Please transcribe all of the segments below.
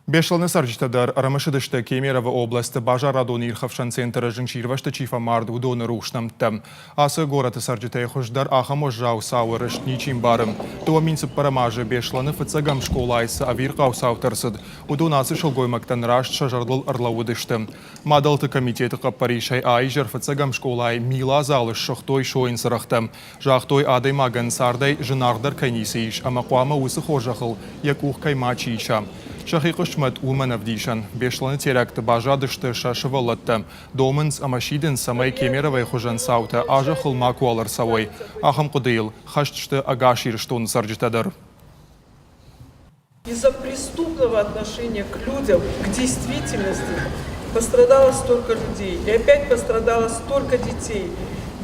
Беслӕны цӕрджытӕ дӕр ӕрымысыдысты Кемеровы областы базарадон ирхӕфсӕн центры зынгсирвӕзты чи фӕмард, уыдоны рухс нӕмттӕ. Ацы горӕты цӕрджытӕй хуыздӕр ахӕм уӕззау цауы рыст ничи мбары. 2004 азы Беслӕны фыццӕгӕм скъолайы цы ӕвирхъау цаутӕ ӕрцыд, уыдон ацы сылгоймӕгтӕн раст сӕ зӕрдыл ӕрлӕууыдысты. Мадӕлты комитеты хъӕппӕрисӕй аизӕр фыццӕгӕм скъолайы Мила залы ссыгътой сойын цырӕгътӕ. Загътой, адӕймагӕн цардӕй зынаргъдӕр кӕй ницы ис ӕмӕ хъуамӕ уыцы хорзӕхыл йӕ къух кӕй мачи иса. Сӕхи хъысмӕт уымӕн ӕвдисӕн. Беслӕны теракты баззадысты сӕ сывӕллӕттӕ. Домынц ӕмӕ сидынц, цӕмӕй Кемеровойы хуызӕн цаутӕ а-зӕххыл макуал ӕрцӕуой. Ахӕм хъуыдыйыл хӕст сты ӕгас Ирыстоны цӕрджытӕ дӕр. Из-за преступного отношения к людям, к действительности пострадало столько людей. И опять пострадало столько детей.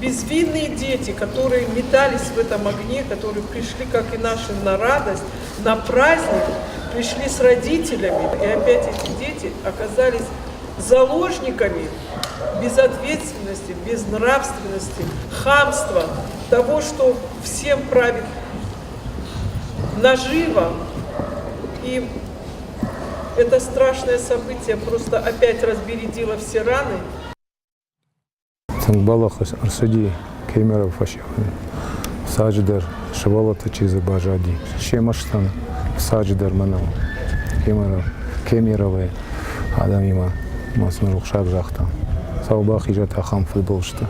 Безвинные дети, которые метались в этом огне, которые пришли, как и наши, на радость, на праздник, пришли с родителями. И опять эти дети оказались заложниками безответственности, безнравственности, хамства, того, что всем правит нажива. И это страшное событие просто опять разбередило все раны. Тынг бӕллӕх ӕрцыди Кемеровы фӕсивӕдӕн. Саджы дӕр сывӕллӕтты чи дзы баззади, семӕ стӕм саджы дӕр мӕнӕу Кемеров, Кемеровӕй адӕмимӕ ма сын рухсаг загъта. Сау бахизӕт ахӕм фыдбылызты.